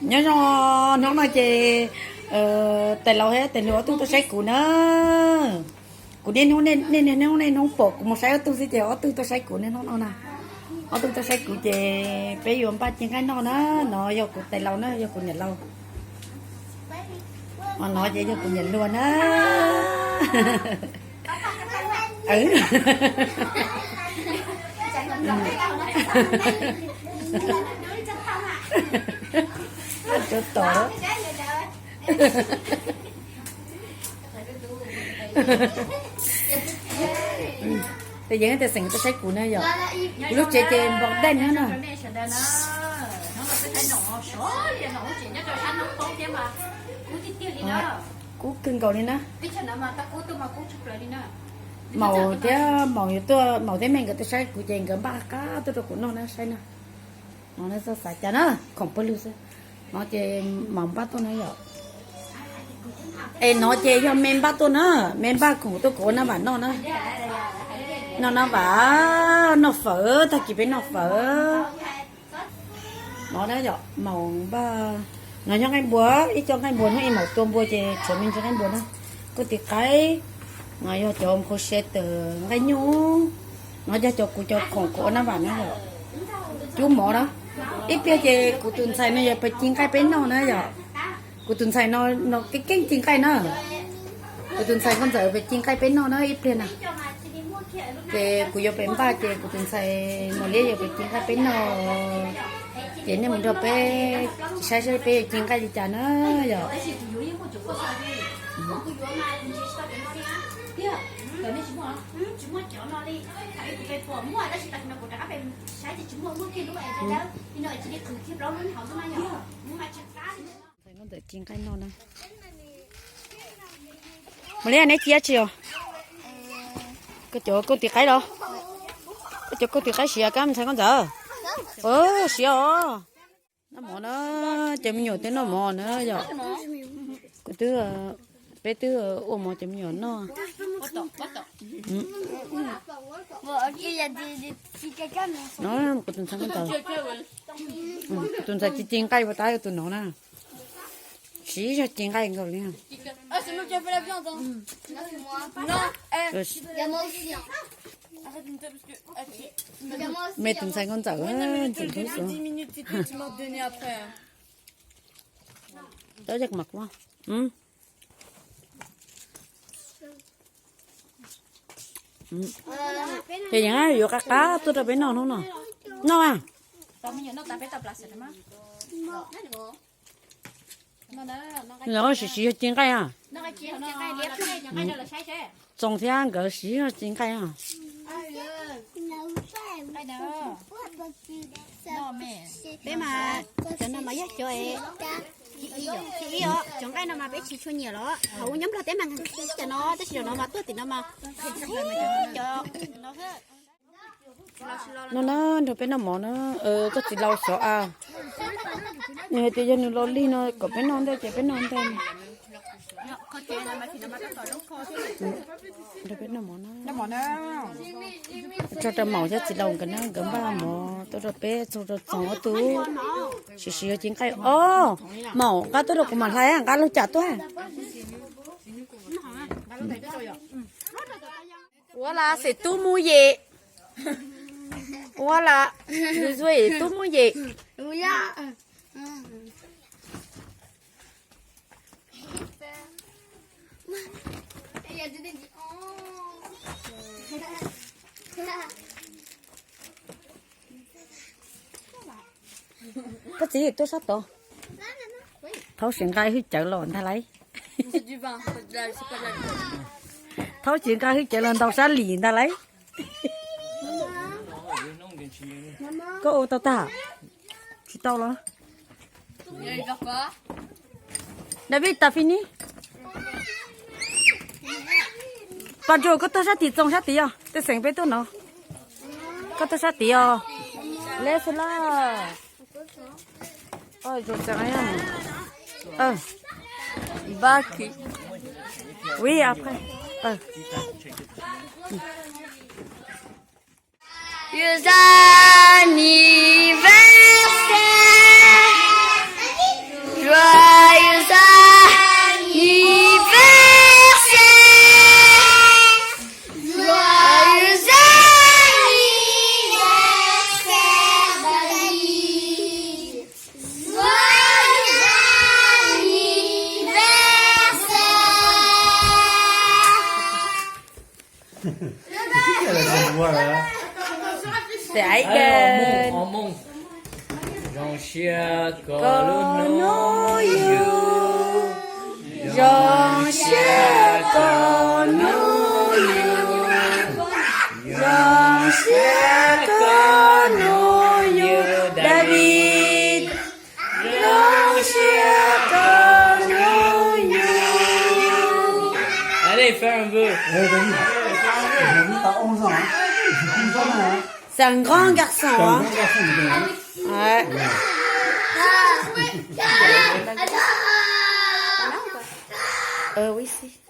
Nyob zoo, hnub no ces tais laus thiab tais hluas ob tug tuaj saib kuv na. Kuv niaj hnub, niaj hnub niaj hnub pom kuv mus saib ob tug xwb ces ob tug tuaj saib kuv niaj hnub no na. Ob tug tuaj saib kuv ces peb yuav npaj ci nqaij noj na. No yog kuv tais laus na, yog kuv niam laus. Ho no ces yog kuv niam hluas na. Cov tom. Tes yeej tes xeem tuaj saib kuv na yom. Kuv lub tsev ces npog dej na no. Kub kawg nkaus li na. Maum thiab, maum yuav tuaj, maum thiab me nkawd tuaj saib kuv ces nkawd npaj qab tuaj rau kuv noj na, saib na. No txhob xav cas na, khoom pawg lug xwb. No ces maum npaj tuaj na yom. Es no ces yog me npaj tuaj na, me npaj khoom tuaj kuv ua naj vam noj na. Noj naj vam, noj fawm, tag kis peb noj fawm. No na yom, maum npaj, no nyob nqaij npua, ib co nqaij npua, hnub ib maum tua npua ces tshuav me ntsis nqaij npua na. Kauj tis qaib, no yog cov nphau se tawm nqaij nyuj, no yog cov kuv cov khoom kuv ua naj vam na yom. Cub mov na, ib pliag ces kuv tus ntxhais no yog pem ci nqaij peb noj na yom. Kuv tus ntxhais no, no keej keej ci nqaij na. Kuv tus ntxhais nkauj ntxawm pem ci nqaij peb noj na ib pliag na. Ces kuv yuav pem npaj ces kuv tus ntxhais Mos Liab yuav pem ci nqaij peb noj. Ces nej mus nrog peb saib saib peb yuav ci nqaij li cas na yom. Ntxhais nkauj ntxawm ci nqaij noj na. Mos Liab, neb ci dab tsi os? Koj cov kauj tis qaib los? Koj cov kauj tis qaib siav kab ntxhais nkauj ntxawm? Siav os. Noj mov na, cov me nyuam twb noj mov na yom. Kuv twb, peb twb ua mov cov me nyuam noj. No kuv tus ntxhais nkauj ntxawm, kuv tus ntxhais ci ci nqaij ua tab tus no na. Siv zog ci nqaij nkaus li. Me tus ntxhais nkauj ntxawm, ntxim hlub xwb. Ces yeej yuav qab qab tuaj rau peb noj hnub no. Noj a. Lawv siv siv yog ci nqaij a. Txoos thiab nkawd siv yog ci nqaij a. Peb mas cov no mas yog cov, cov nqaij no mas peb tsis tshua nyiam los thaum ub nyob Nplog teb mas cov no, tab sis zaum no mas tuaj tim no mas cov no na, nrog peb noj mov na. Koj txiv laus xyov a, nws hais tias yog nws los lig no kom peb noj ntej ces peb noj ntej. Nrog peb noj mov na. Tso rau maum thiab txiv laus nkawd na, nkawd npaj mov tuaj rau peb txog rau txoos ob tug. Siv siv yog ci nqaij os. Maum nqa tuaj rau kuv mam hlais, nqa lub cas tuaj. Ua la xem tub mus yem. Ua la, nws zuaj tub mus yem. Koj txiv tuaj sab tod. Thaub siv nqaij hwj cawv los ntag lauj. Thaub siv nqaij hwj cawv los ntaus sab lim ntag lauj. Koj ua tau tag? Tsis tau los. David, tas fij ni. Paj Ntsug, koj tuaj sab tid, txoos sab tid os, tej xeem peb tuaj no. Koj tuaj sab tid os. Leb xwb laj. Oj, zoo tsees. Vaj kis. Ui, après. Joyeux anniversaire. Siab koj hnub yug, zoo siab koj hnub yug, zoo siab koj hnub yug David, zoo siab koj hnub yug. Allez, fais un vœu. C'est un grand garçon, hein. Ouais. Euh, oui, si.